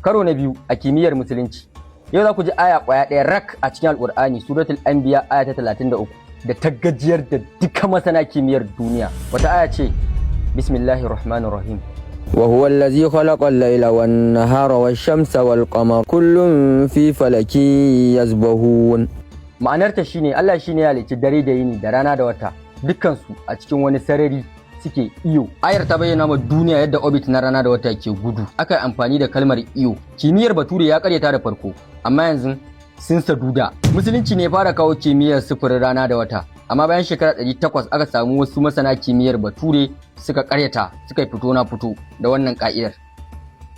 Karo na biyu a kimiyyar Musulunci. Yau za ku ji aya kwaya ɗaya rak a cikin Alƙur'ani, Suratul Anbiya, aya ta 33, da ta gajiyar da duka masana kimiyyar duniya. Wata aya ce? Bismillahir Rahmanir Rahim. وهو الذي خلق الليل والنهار والشمس والقمر كل في فلك يسبحون. Ma'anarta shine, Allah shine ya halicci dare da yini da rana da wata, dukkansu a cikin wani sarari suke iyo. Ayar ta bayyana ma duniya yadda orbit na rana da wata ke gudu. Aka yi amfani da kalmar iyo. Kimiyyar Bature ya karyata da farko, amma yanzu sun saduda. Musulunci ne fara kawo kimiyyar sufurin rana da wata, amma bayan shekara 800 aka samu wasu masana kimiyyar Bature suka karyata, suka fito na fito da wannan ka'idar.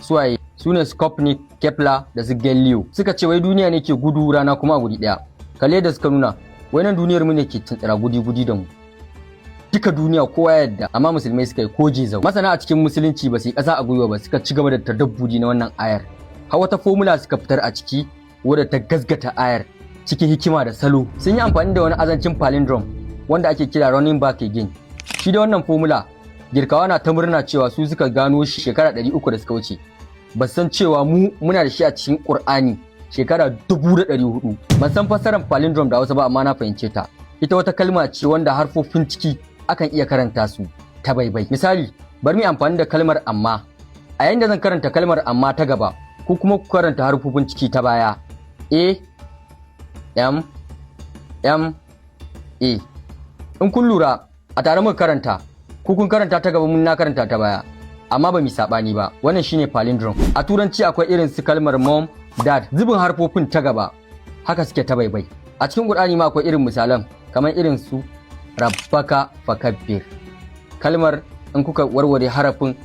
Suwaye su ne? Copernicus, Kepler da su Galileo. Suka ce wai duniya ne ke gudu, rana kuma a guri daya. Kalle da suka nuna wai nan duniyar mu ne ke tuntsira gudi gudi da mu. Duka duniya kowa yadda, amma Musulmai suka yi ko jezau. Masana a cikin Musulunci ba su yi ƙasa a gwiwa ba, suka ci gaba da tadabburi na wannan ayar, har wata formula suka fitar a ciki wadda ta gasgata ayar cikin hikima da salo. Sun yi amfani da wani azancin palindrome wanda ake kira "running back again". Shi da wannan formula, Girkawa na ta murna cewa su suka gano shi shekara 300 da suka wuce. Ba san cewa mu muna da shi a cikin Qur'ani shekara 1400. Ban san fassarar palindrome da Hausa ba, amma na fahimce ta. Ita wata kalma ce wanda harfofin ciki akan iya karanta su ta baibai. Misali, bari mu amfani da kalmar "amma". A yayin da zan karanta kalmar "amma" ta gaba, ko kuma ku karanta harfofin ciki ta baya: A M M A. In kun lura, a tare muka karanta. Ku kun karanta ta gaba, mun na karanta ta baya, amma ba mu sabani ba. Wannan shine palindrome. A Turanci akwai irin su kalmar "mom", "dad", zubin harfofin ta gaba haka suke ta baibai. A cikin Qur'ani ma akwai irin misalan, kamar irin su "rabbaka fakabbir". Kalmar in kuka warware harafin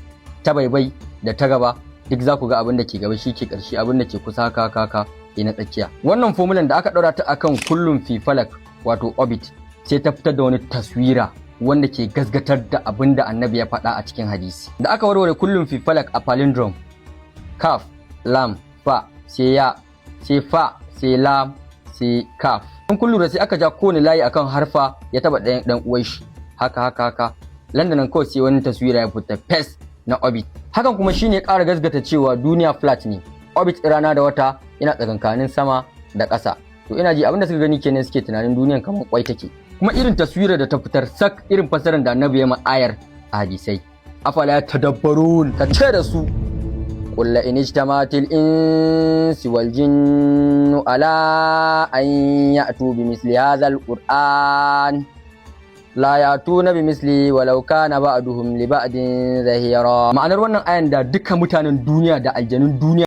ta baibai da ta gaba, duk za ku ga abin da ke gaba shi ke ƙarshe, abin da ke kusa haka haka haka na tsakiya. Wannan formulan da aka ɗaura ta akan "kullum fi falak", wato orbit, sai ta fitar da wani taswira wanda ke gasgatar da abin da Annabi ya faɗa a cikin hadisi. Da aka warware "kullum fi falak" a palindrome, kaf, lam, fa, sai ya, sai fa, sai lam, sai kaf. In kun lura, sai aka ja kowane layi akan harfa ya taba ɗayan ɗan uwan shi, haka haka haka. Landanan kawai sai wani taswira ya fita fes na orbit. Hakan kuma shine ƙara gasgata cewa duniya flat ne. Orbit rana da wata yana tsakankanin sama da ƙasa. To, ina ji abinda suka gani kenan, suke tunanin duniyan kamar kwai take. Kuma irin taswirar da ta fitar sak irin fasarar da Annabi ya ma ayar a hadisai. Afala tadabbarun? Ka ce da su: قل لئن اجتمعت الإنس والجن على أن يأتوا بمثل هذا القرآن لا يأتون بمثله ولو كان بعضهم لبعض ظهيرا. Ma'anar wannan ayan, da duka mutanen duniya da aljanun duniya